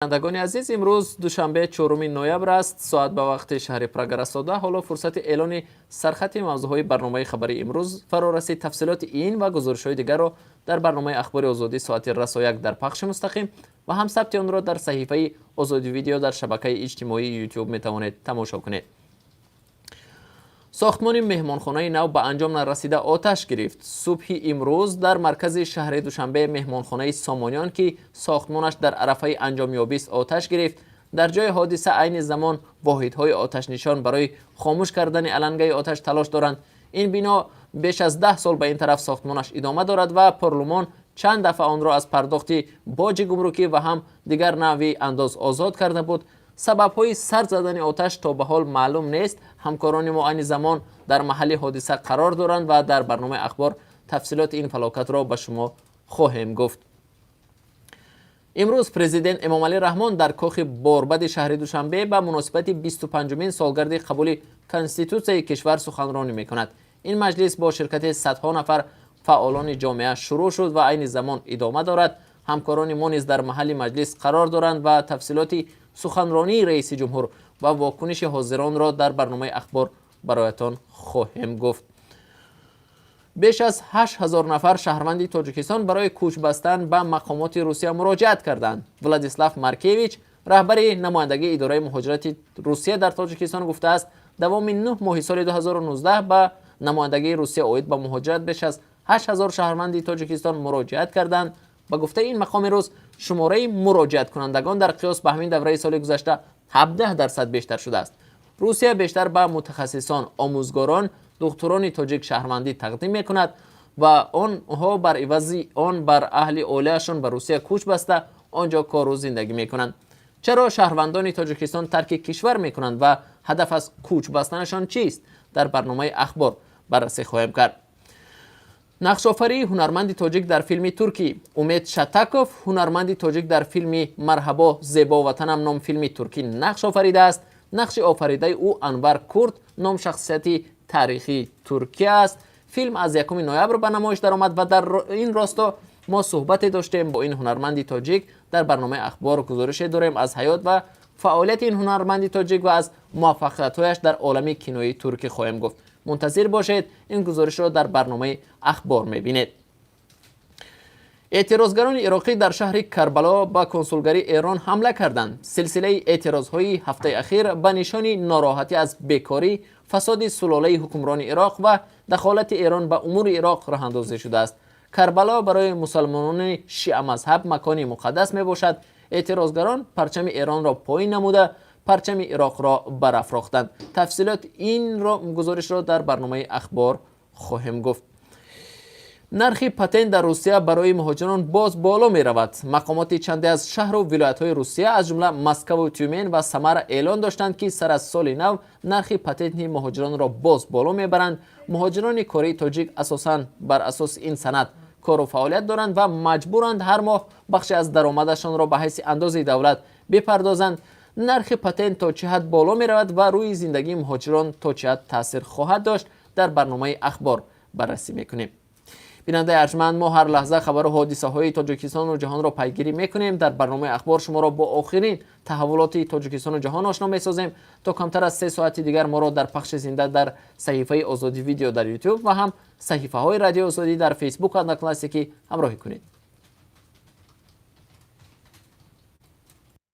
Бинандагони азиз, имрӯз душанбе, 4 ноябр аст. Соат ба вақти шаҳри Прага расода. Ҳоло фурсати эълони сархати мавзӯъҳои барномаи хабарии имрӯз фаро расид. Тафсилоти ин ва гузоришҳои дигарро дар барномаи Ахбори Озодӣ соати расо 1 дар пахши мустақим ва ҳам сабти онро дар саҳифаи Озодӣ Видео дар шабакаи иҷтимоии Ютуб метавонед тамошо кунед. Сохтмони меҳмонхонаи нав ба анҷом нарасида оташ гирифт. Субҳи имрӯз дар маркази шаҳри Душанбе меҳмонхонаи Сомониён, ки сохтмонаш дар арафаи анҷомёбист, оташ гирифт. Дар ҷои ҳодиса айни замон воҳидҳои оташнишон барои хомӯш кардани алангаи оташ талош доранд. Ин бино беш аз 10 сол ба ин тараф сохтмонаш идома дорад ва парлумон чанд дафъа онро аз пардохти боҷи гумрукӣ ва ҳам дигар навъи андоз озод карда буд. Сабабҳои сар задани оташ то ба ҳол маълум нест. Ҳамкорони мо айни замон дар маҳалли ҳодиса қарор доранд ва дар барномаи Ахбор тафсилоти ин фалокатро ба шумо хоҳем гуфт. Имрӯз президент Эмомалӣ Раҳмон дар кохи Борбади шаҳри Душанбе ба муносибати 25-умин солгарди қабули Конститутсияи кишвар суханронӣ мекунад. Ин маҷлис бо ширкати садҳо нафар фаъолони ҷомеа шурӯъ шуд ва айни замон идома дорад. Ҳамкорони мо низ дар маҳалли маҷлис қарор доранд ва тафсилоти суханронии раиси ҷумҳур ва вокуниши ҳозиронро дар барномаи Ахбор бароятон хоҳем гуфт. Беш аз 8000 нафар шаҳрванди Тоҷикистон барои кӯч бастан ба мақомоти Русия муроҷиат карданд. Владислав Маркевич, раҳбари намояндагии идораи муҳоҷирати Русия дар Тоҷикистон, гуфтааст, давоми 9 моҳи соли 2019 ба намояндагии Русия оид ба муҳоҷират беш аз 8000 шаҳрванди Тоҷикистон муроҷиат карданд. Ба гуфтаи ин мақоми рус, шумораи муроҷиаткунандагон дар қиёс ба ҳамин давраи соли гузашта 17% бештар шудааст. Русия бештар ба мутахассисон, омӯзгорон, духтурони тоҷик шаҳрвандӣ тақдим мекунад ва онҳо бар ивази он бар аҳли оилаашон ба Русия кӯч баста, он ҷо кору зиндагӣ мекунанд. Чаро шаҳрвандони Тоҷикистон тарки кишвар мекунанд ва ҳадаф аз кӯч бастанашон чист, дар барномаи Ахбор баррасӣ хоҳем кард. Нақшофарии ҳунарманди тоҷик дар филми туркӣ. Умед Шатаков, ҳунарманди тоҷик, дар филми «Марҳабо, зебо ватанам» ном филми туркӣ нақш офаридааст. Нақши офаридаи ӯ Анвар Курт ном шахсияти таърихии Туркия аст. Филм аз 1 ноябр ба намоиш даромад ва дар ин росто мо суҳбате доштем бо ин ҳунарманди тоҷик. Дар барномаи Ахбор гузорише дорем аз ҳаёт ва фаъолияти ин ҳунарманди тоҷик ва аз муваффақиятҳояш дар олами кинои туркӣ хоҳем гуфт. Мунтазир бошед, ин гузоришро дар барномаи Ахбор мебинед. Эътирозгарони ироқӣ дар шаҳри Карбало ба консулгарии Эрон ҳамла карданд. Силсилаи эътирозҳои ҳафтаи ахир ба нишони нороҳатӣ аз бекорӣ, фасоди сулолаи ҳукмрони Ироқ ва дахолати Эрон ба умури Ироқ роҳандозӣ шудааст. Карбало барои мусалмонони шиамазҳаб макони муқаддас мебошад. Эътирозгарон парчами Эронро поин намуда, парчами Ироқро барафрохтанд. Тафсилот инро гузоришро дар барномаи Ахбор хоҳем гуфт. Нархи патент дар Русия барои муҳоҷирон боз боло меравад. Мақомоти чанде аз шаҳру вилоятҳои Русия, аз ҷумла Москаву Тюмен ва Самара, эълон доштанд, ки сар аз соли нав нархи патенти муҳоҷиронро боз боло мебаранд. Муҳоҷирони кории тоҷик асосан бар асоси ин санад кору фаъолият доранд ва маҷбуранд ҳар моҳ бахше аз даромадашонро ба ҳайси андози давлат бипардозанд. Нархи патент то чӣ ҳад боло меравад ва рӯи зиндагии муҳоҷирон то чӣ ҳад таъсир хоҳад дошт, дар барномаи Ахбор баррасӣ мекунем. Бинандаи арҷманд, мо ҳар лаҳза хабару ҳодисаҳои Тоҷикистону ҷаҳонро пайгирӣ мекунем. Дар барномаи Ахбор шуморо бо охирин таҳаввулоти Тоҷикистону ҷаҳон ошно месозем. То камтар аз 3 соати дигар моро дар пахши зинда дар саҳифаи Озодӣ Видео дар Ютуб ва ҳам саҳифаҳои Радиои Озодӣ дар Фейсбук, Одноклассники ҳамроҳӣ кунед.